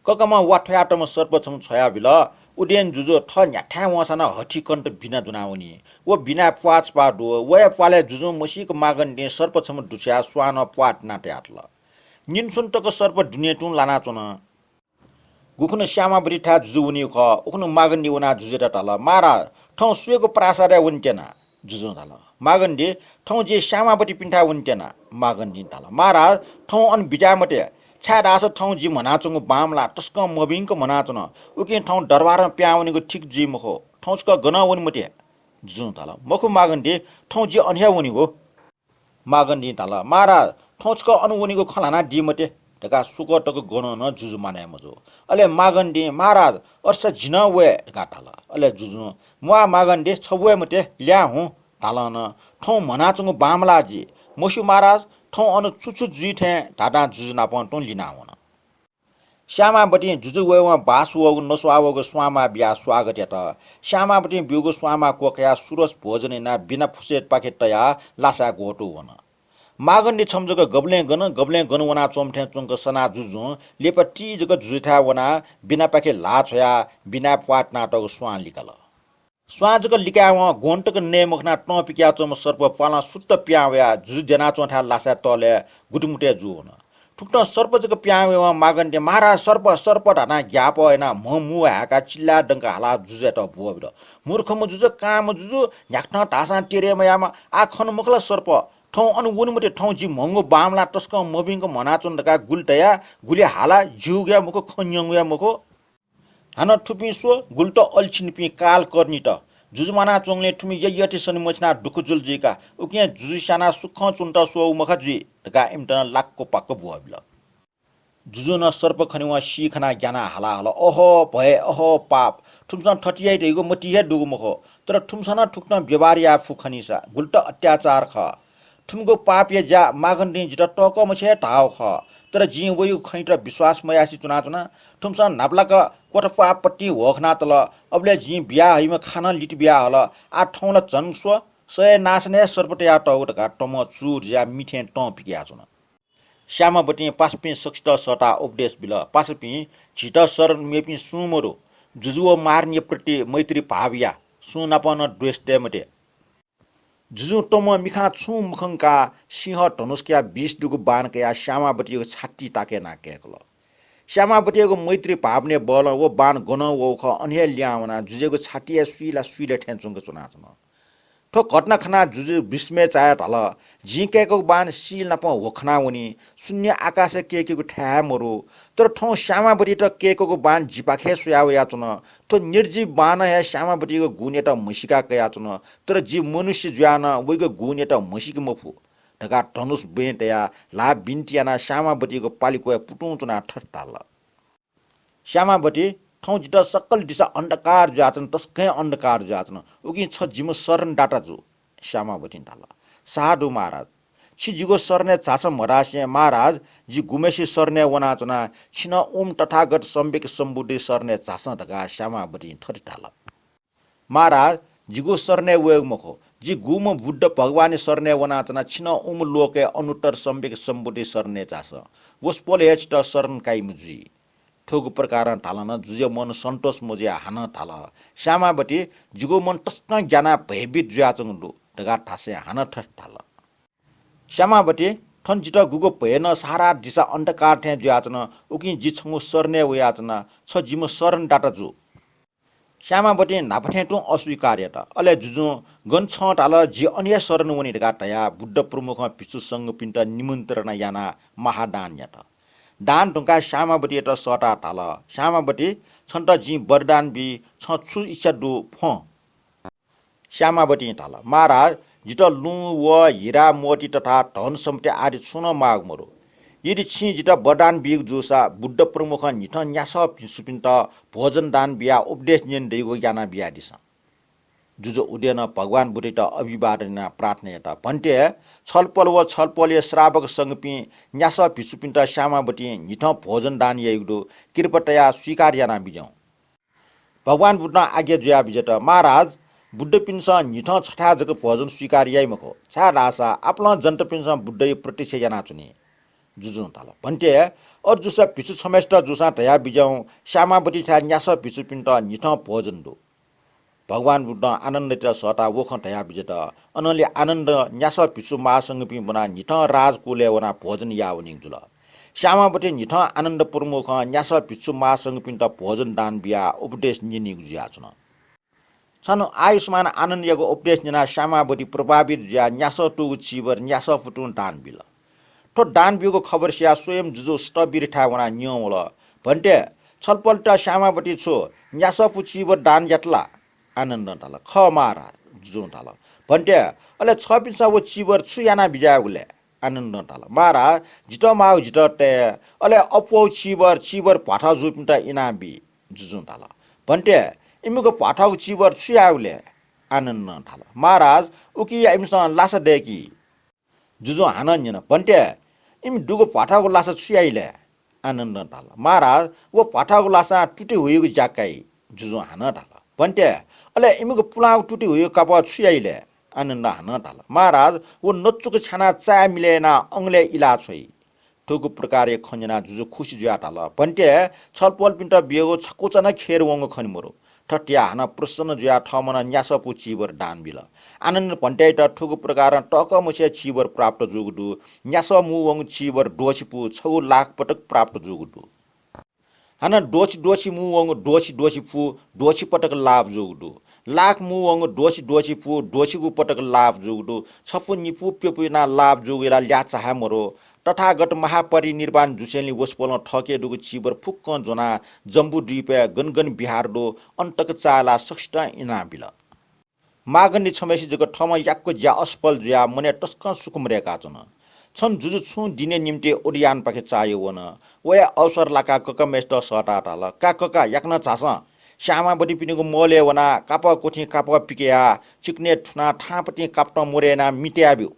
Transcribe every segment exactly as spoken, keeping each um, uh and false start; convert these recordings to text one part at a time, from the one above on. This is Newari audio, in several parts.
ककमा वा थ्वयातःम्ह सर्प छम्ह छ्वयाबिल। उदेन जुजु थः न्ह्याथाय् वंसां नं हथि कन्त बिना दुना वनी। व बिनाय् प्वाः छपाः दु। वया प्वालय् जुजुं मसीक मागन्धिं सर्प छम्ह दुछ्वयाः स्वां नं प्वाः तिना तयातल। निन्सुन तक सर्प दुने तुं लानाच्वन। गुखुन्हु श्यामावतीथाय् जुजु वनीगु खः, उखुन्हु मागन्धिं वनाः जुजुयात धाल, महाराज, थौं सुयागु प्रासादय् वनेत्यना? जुजुं धाल। मागन्धि, थौं जि श्यामावतीपिन्थाय् वनेत्यना। मागन्धिं धाल, महाराज, थौं अन बिज्याये मते, छाय्धाःसा थौं जि म्हनाच्वंगु बांमलाः तसकं मभिंक म्हनाच्वन। उकिं थौं दरबारं पिहां वनेगु ठीक जुइ मखु। थौं छकः गनं वने मते। जुजुं धाल, मखु मागन्धि, थौं जि अन हे वनेगु। मागन्धिं धाल, महाराज, थौं छकः अन वनेगु खँ ल्हानादी मते धकाः सुकः तक गनं नं जुजु मानय् मजू। अले मागन्धिं, महाराज, अथेसा जि नं वये धकाः धाल। अले जुजुं, म्वाः मागन्धि, छ वये मते, ल्याहां हुँ धालं नं थौं म्हनाच्वंगु बांमलाः जि। मस्यू महाराज, थौं अन छु छु जुइ थें धाधां जुजु नाप तुं लिना वन। श्यामावतीं जुजु वयेवं बास वःगु नस्वाः वःगु स्वांमाः बियाः स्वागत यात। श्यामावतीं ब्यूगु स्वांमाः क्वकयाः सुरस भोजन यानाः बिना फुसेपाखे तयाः लासाय् ग्वतुं वन। मागन्धि छम्ह जक गबलें गन गबलें गन वनाच्वंम्ह थें च्वंक सनाः जुजुं लिपा ति जक जुजुथाय् वनाः बिनापाखे ल्हाः छ्वयाः बिनाय् प्वाः तिनातःगु स्वां लिकल। स्वां जक लिकायेवं ग्वन्हु तक नये मखनाः तं पिकयाच्वंम्ह सर्प प्वालं सुत्त पिहां वयाः जुजु द्यनाच्वंथाय् लासाय् तःलय् गुतुमुतय् जूवन। थुकथं सर्प जक पिहां वयेवं मागन्धिं, महाराज, सर्प, सर्प धानाः ग्याःपः यानाः म्ह मू हाय्काः चिल्लाय् दंक हालाः जुजुयात ब्वःबिल। मूर्खम्ह जुजु, कांम्ह जुजु, न्ह्याकथं धाःसां तेरे मयाःम्ह, आः खन मखु ला सर्प? थौं अन वने मते, थौं जि म्हंगु बांमलाः तसकं मभिंक म्हनाच्वन धकाः गुलि धया, गुलि हाला, ज्यूगु हे मखु, खँ न्यंगु हे मखु। हानं थुपिं स्व, गुलि त अल्छिनिपिं कालकर्णीत। जुजु म्वानाच्वंगुलिं थुमि यःयःथें सने मछिनाः दुःख जुल जुइका, उकिं जुजु स्यानाः सुखं च्वनेत स्वःगु मखा जुइ धकाः इमित नं लाक्क पाक्क ब्वःबिल। जुजुं नं सर्प खनेवं सी खनाः ग्यानाः हाला हल, अहो भय, अहो पाप, थुमिसं थथे याइ धइगु मतिइ हे दुगु मखु, तर थुमिसं नं थुकथं व्यवहार याये फु खनीसा, गुलि त अत्याचार खः। थुमिगु पापया ज्या मागन्धिं जितः तःकः मछि हे धाःगु खः, तर जिं वइगु खँयात विश्वास मयासें च्वनाच्वना। थुमिसं न्हापालाक क्वथाप्वाःपतिं ह्वःखनातल, अबलय् जिं बिया हइम्ह खा नं लित बिया हल, आः थौं ला झन स्व, सय् नासनं हे सर्प तयातःगु धकाः तमं चूर जुयाः मि थें तं पिकयाच्वन। श्यामावतीं पासापिं सकसित सःताः उपदेश बिल, पासापिं, झीत शरण मेपिं सुं मदु। जुजु व महारानीया प्रति मैत्री भाव या, सुं नाप नं द्वेष तये मते। जुजुं तमं मिखां छुं मखंकाः सिंह धनुष कयाः विष दुगु बाण कयाः श्यामावतीयागु छाति ताके यानाः कय्कल। श्यामावतीयागु मैत्री भावनया बलं व बाण गनं वःगु खः, अन हे लिहां वनाः जुजुयागु छाति हे सुइला सुइला थें च्वंक च्वनाच्वन। थ्व घटना खनाः जुजु विस्मय चायाः धाल, जिं कय्कूगु बाण शील नाप ह्वःखना वनी, शून्य आकाशय् कय्केगु थाय् हे मदु। तर थौं श्यामावतीयात कय्कूगु बाण जिपाखे हे स्वया वयाच्वन। थ्व निर्जीव बाणं हे श्यामावतीयागु गुणयात म्हसीका कयाच्वन, तर जि मनुष्य जुयाः नं वइगु गुणयात म्हसीके मफु धकाः धनुष बँय् तयाः ल्हाः बिन्ति यानाः श्यामावतीयागु पालि क्वय् पुतुं च्वनाः थथे धाल, श्यामावती, थौं जितः सकल दिसा अन्धकार जुयाच्वन, तसकं हे अन्धकार जुयाच्वन। उकिं छ जिम्ह शरणदाता जु। श्यामावतीं धाल, साधु महाराज, छि जिगु शरणय् झासँ म्हधासें महाराज, जि गुम्हय्सिया शरणय् वनाच्वना, छिं नं उम्ह तथागत सम्यक सम्बुद्धि शरणय् झासँ धकाः श्यामावतीं थथे धाल। महाराज, जिगु शरणय् वयेगु मखु, जि गुम्ह बुद्ध भगवानया शरणय् वनाच्वना, छिं नं उम्ह लोकय् अनुत्तर सम्यक सम्बुद्धि शरणय् झासँ, वसपोल हे छितः शरण काइम्ह जुइ। थुगु प्रकारं धालं नं जुजुया मन सन्तोष मजुयाः हानं धाल, श्यामावती, जिगु मन तसकं ग्यानाः भयभीत जुयाच्वंगु दु धकाः धासें हानं थथे धाल। श्यामावती, थन जितः गुगु भयनं सारा दिसा अन्धकार थें जुयाच्वन, उकिं जि छंगु शरणय् वयाच्वना, छ जिम्ह शरणदाता जु। श्यामावतीं न्हापा थें तुं अस्वीकार यात। अले जुजुं गन छं धाल, जि अन हे शरण वनी धकाः धयाः बुद्ध प्रमुखं भिक्षु संघपिन्त निमन्त्रणा यानाः महादान यात। दान धुंकाः श्यामावतीयात सःताः धाल, श्यामावती, छन्त जिं वरदान बी, छं छु इच्छा दु फ्वँ। श्यामावतीं धाल, महाराज, जितः लुँ, वः, हिरा, मोती तथा धन सम्पत्ति आदि छुं नं माःगु मदु। यदि छिं जितः वरदान बीगु जूसा बुद्ध प्रमुखं न्हिथं न्यासः भिक्षुपिन्त भोजन दान बियाः उपदेश न्यने दइगु याना बियादिसँ। जुजु उदेनं भगवान बुद्धयात अभिवादन यानाः प्रार्थना यात, भन्ते, छलपोल व छलपोलया श्रावक संघपिं न्यासः भिक्षुपिन्त श्यामावतीं न्हिथं भोजन दान याइगु दु, कृपा तयाः स्वीकार यानाबिज्याहुँ। भगवान बुद्धं आज्ञा जुयाबिज्यात, महाराज, बुद्धपिन्सं न्हिथं छथाय् जक भोजन स्वीकार याइ मखु, छाय्धाःसा आपालं जनतापिन्सं बुद्धया प्रतीक्षा यानाच्वनी। जुजुं धाल, भन्ते, अथे जूसा भिक्षु छम्हय्‌सित जूसां धयाबिज्याहुँ, श्यामावतीथाय् न्यासः भिक्षुपिन्त न्हिथं भोजन दु। भगवान बुद्धं आनन्दयात सःताः व खँ धयाबिज्यात। अनंलि आनन्द न्यासः भिक्षु महासंघपिं ब्वनाः न्हिथं राजकुलय् वनाः भोजन याः वनीगु जुल। श्यामावतीं न्हिथं आनन्द प्रमुखं न्यासः भिक्षु महासंघपिन्त भोजन दान बियाः उपदेश न्यनीगु जुयाच्वन। छन्हु आयुष्मान आनन्दयागु उपदेश न्यनाः श्यामावती प्रभावित जुयाः न्यासः तूगु चिबर न्यासःपु तुं दान बिल। थ्व दान ब्यूगु खबर सियाः स्वयं जुजु स्थविरथाय् वनाः न्यं वल। भन्ते, छलपोलयात श्यामावतीं छु न्यासःपु चिबर दान यात ला? आनन्दं धाल, खः महाराज। जुजुं धाल, भन्ते, अले छःपिन्सं व चिबर छु यानाः बिज्याःगु ले? आनन्दं धाल, महाराज, जितः माःगु जितः तये, अले अप्वःगु चिबर, चिबर भ्वाथः जूपिन्त इनाबी। जुजुं धाल, भन्ते, इमिगु भ्वाथःगु चिबर छु यायेगु ले? आनन्दं धाल, महाराज, उकिया इमिसं लासा दय्‌की। जुजुं हानं न्यन, भन्ते, इमि दुगु भ्वाथःगु लासा छु याइ ले? आनन्दं धाल, महाराज, व भ्वाथःगु लासां तुति हुइगु ज्या काइ। जुजुं हानं धाल, भन्ते, अले इमिगु पुलांगु तुति हुइगु कापः छु याइ ले? आनन्दं हानं धाल, महाराज, व नचुक छ्यानाः चाय् मिले यानाः अंगलय् इलाः छ्वइ। थुगु प्रकारया खँ न्यनाः जुजु खुसी जुयाः धाल, भन्ते, छलपोलपिन्त बियागु छकुचा नं खेर वंगु खने मरु। थथे धयाः हानं प्रसन्न जुयाः थःम्हं नं न्यासःपु चिबर दान बिल। आनन्द भन्तेयात थुगु प्रकारं तःकः मछिया चिबर प्राप्त जूगु दु। न्यासः मू वंगु चिबर द्वःछि पु छगू लाख पटक प्राप्त जूगु दु। हानं द्वःछि द्वःछि मू वंगु द्वःछि द्वःछि पु द्वःछि पटक लाभ जूगु दु। लाख मू वंगु द्वःछि द्वःछि पु द्वःछिगू पटक लाभ जूगु दु। छपु निपु प्यपु यानाः लाभ जूगु ला ल्याः चाहे मरु। तथागत महापरिनिर्वाण जुसेंलि वसपोलं थःके दुगु चिबर फुक्कं ज्वनाः जम्बुद्वीपय् गन गन विहार दु, अन तक चाःहिलाः सकसितं इनाबिल। मागन्धि छम्हय्‌सित जक थःम्हं याक्व ज्या असफल जुयाः मनय् तसकं सुख मदय्‌काच्वन। छन्हु जुजु छुं दिनया निंतिं उद्यानपाखे चाःह्यू वन। वया अवसर लाकाः ककाम्हय्‌सित सःताः धाल, का कका, याकनं झासँ। श्यामावतीपिनिगु महलय् वनाः कापः क्वथिं कापः पिकयाः चिकनय् थुनाः थाहांपतिं कापतं मोरे यानाः मि तयाब्यु।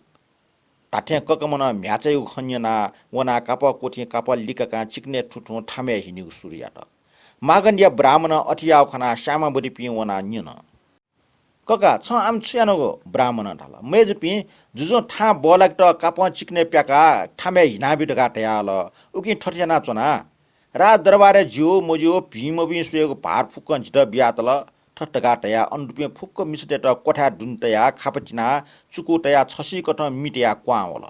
धात्थें ककाम्हं नं म्ह्याचायागु खँ न्यनाः वनाः कापः क्वथिं कापः लिकाकां चिकनय् थुथुं थामय् हिनेगु सुरु यात। मागन्धिया ब्राह्मणं अथे याःगु खनाः श्यामावतीपिं वनाः न्यन, कका, छं आम छु यानागु? ब्राह्मणं धाल, मय्‌जुपिं, जुजुं थाहां बल्लाकेत कापं चिकनय् प्याकाः थामय् हिनाब्यु धकाः धयाहल। उकिं थथे यानाच्वना। राजदरबारय् ज्यू मज्यू, भिं मभिं स्वयेगु भार फुक्कं जितः बियातल। थथे धकाः धयाः अन दुपिं फुक्क मिसातय्‌त क्वथाय् दुने तयाः खापा तिनाः चुकू तयाः छसिकथं मि तयाः क्वहां वल।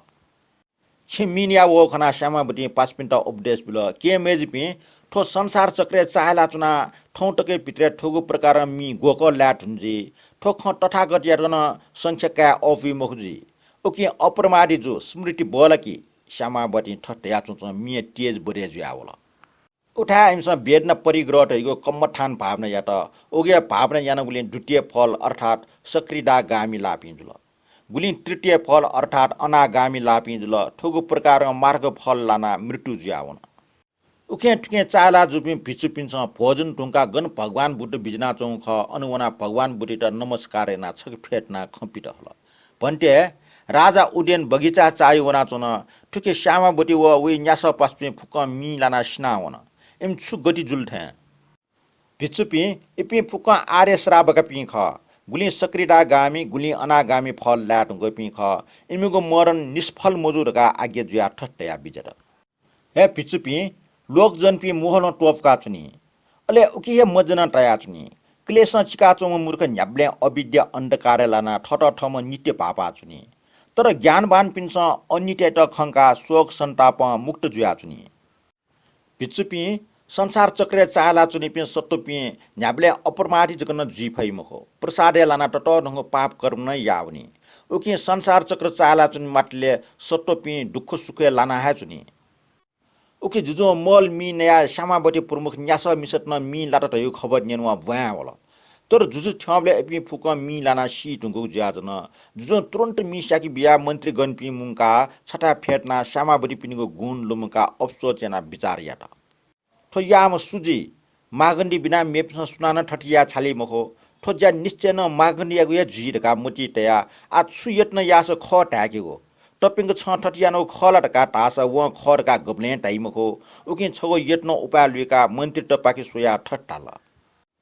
छेँ मिने याः वःगु खनाः श्यामावतीं पासापिन्त उपदेश बिल, केहेँ मय्‌जुपिं, थ्व संसार चक्रय् चाःहिलाच्वनाः थौं तकया भित्रय् थुगु प्रकारं मि ग्वःकः लाये धुन जुइ। थ्व खँ तथागतयात नं संख्या काये अःपुइ मखु जुइ। उकिं अप्रमादी जु, स्मृति बल्लाकि। श्यामावतीं थथे धयाच्वंच्वं मिया तेज बढे जुयावल। उथाय् इमिसं वेदना परिग्रह धइगु कम्मठान भावना यात। उकिया भावना यानागुलिं द्वितीय फल अर्थात् सकृदागामी लाःपिं जुल। गुलिं तृतीय फल अर्थात् अनागामी लाःपिं जुल। थुगु प्रकारं मार्ग फल लानाः मृत्यु जुयावन। उखें थुखें चाःहिला जूपिं भिक्षुपिन्सं भोजन धुंकाः गन भगवान बुद्ध बिज्यानाच्वंगु खः, अन वनाः भगवान बुद्धयात नमस्कार यानाः छखे फ्यतुनाः खँ पित हल। भन्ते, राजा उद्यान बगैँचाय् चाःह्यू वनाच्वन। थुखे श्यामावती व वया न्यासः पासापिं फुक्कं मिं लानाः सिनावन। इमि छु गति जुल थें। भिक्षुपिं, इपिं फुक्कं आर्य श्रावकपिं खः। गुलिं सकृदागामी, गुलिं अनागामी फल लाये धुंकूपिं खः। इमिगु मरण निष्फल मजू धकाः आज्ञा जुयाः थथे धयाः बिज्यात। हे भिक्षुपिं, लोकजनपिं मोहलं त्वपुकाच्वनी। अले उकी हे मज्यानाः तयाच्वनी। क्लेशं चिकाच्वंम्ह मूर्ख न्ह्याबलें अविद्या अन्धकारय् लानाः थःत थःम्हं नित्य भाःपाच्वनी। तर ज्ञानवानपिन्सं अनित्ययात खंकाः शोक सन्तापं मुक्त जुयाच्वनी। भिक्षुपिं, संसार चक्रय् चाःहिलाच्वनीपिं सत्त्वपिं न्ह्याबलें अप्रमादी जक नं जुइ फइ मखु। प्रसादय् लानाः ततःधंगु पाप कर्म नं याःवनी। उकिं संसार चक्र चाःहिलाच्वने मात्तले सत्त्वपिं दुःख सुखय् लाना हे च्वनी। उखे जुजुं महल मिं नयाः श्यामावती प्रमुख न्यासः मिसात नं मिं लात धइगु खबर न्यनेवं ब्वाँय् वल। तर जुजु थ्यंबलय् इपिं फुक्कं मिं लानाः सी धुंकूगु जुयाच्वन। जुजुं तुरुन्त मिं स्याके बियाः मन्त्रीगणपिं मुंकाः छथाय् फ्यतुनाः श्यामावतीपिनिगु गुण लुमंकाः अफसोस यानाः बिचाः यात। थ्व याःम्ह सु जुइ? मागन्धि बिना मेपिन्सं सुनानं थथे याये छाली मखु। थ्व ज्या निश्चयनं मागन्धियागु हे जुइ धकाः मतिइ तयाः आः छु यत्न याःसा खः धाय्‌केगु? तःपिंक छं थथे यानागु खः ला धकाः धाःसा वं खः धकाः गबलें धाइ मखु। उकिं छगू यत्न उपाय लुइकाः मन्त्रीतपाखे स्वयाः थथे धाल,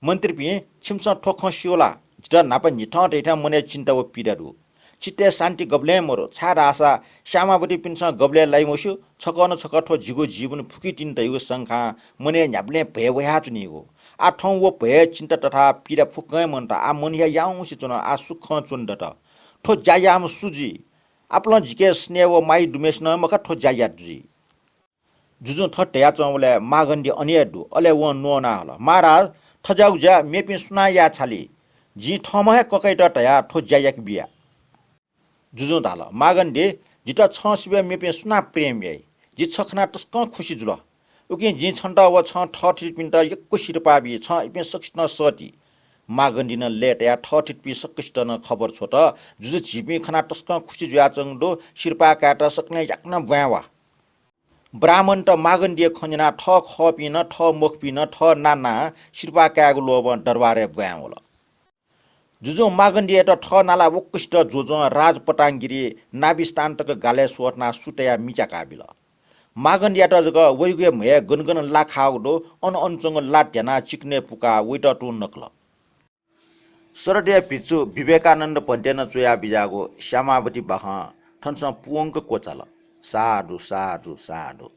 मन्त्रीपिं, छिमिसं थ्व खँ स्यू ला? जितः न्हापा न्हिथं धइथें मनय् चिन्ता व पीडा दु। चित्तय् शान्ति गबलें मरु, छाय्धाःसा श्यामावतीपिन्सं गबलें लाइ मस्यू। छकः न छकः थ्व जिगु जीवन फुकितिनि धइगु शंकां मनय् न्ह्याबलें भय वयाच्वनीगु। आः थौं व भय, चिन्ता तथा पीडा फुक्कं हे मन्त। आः मन हे याउँसे च्वन, आः सुखं च्वने दत। थ्व ज्या याःम्ह सु जुइ? आपालं जिके स्नेह व माया दुम्हय्सिनं मखा थ्व ज्या यात जुइ। जुजुं थथे धयाच्वंबलय् मागन्धि अन हे दु। अले वं न्वना हल, महाराज, थज्याःगु ज्या मेपिं सुनां याये छाली? जिं थःम्हं हे ककाइत धयाः थ्व ज्या याके बिया। जुजुं धाल, मागन्धि, जितः छं सिबय् मेपिं सुनां प्रेम याइ? जि छ खनाः तसकं खुसि जुल। उकिं जिं छन्त व छं थःथितिपिन्त यक्व सिरपाः बी, छं इपिं सकसितं सःति। मागन्धिं नं लय्तायाः थःथितिपिं सकसितं नं खबर छ्वत। जुजु, झीपिं खनाः तसकं खुसि जुयाच्वंगु दु, सिरपाः कायेत सकलें याकनं ब्वाँय् वा। ब्राह्मणत मागन्धिया खँ न्यनाः थः खःपिं नं, थः मखुपिं नं, थः नानां सिरपाः कायेगु लोभं दरबारय् ब्वाँय् वल। जुजुं मागन्धियात थः नाला वक्वसित ज्वजं राजपटांगिरी नाभिस्थान तक गालय् स्वथनाः सुतयाः मिच्याकाबिल। मागन्धियात जक वइगु हे म्हय् गन गन ला खाःगु दु, अन अन च्वंगु ला ध्यानाः चिकनय् पुकाः वइत तुं नकल। शरदया भिक्षु विवेकानन्द भन्तें नं च्वया बिज्याःगु श्यामावती बाखं थन छं पूवंक क्वचाल। साधु, साधु, साधु।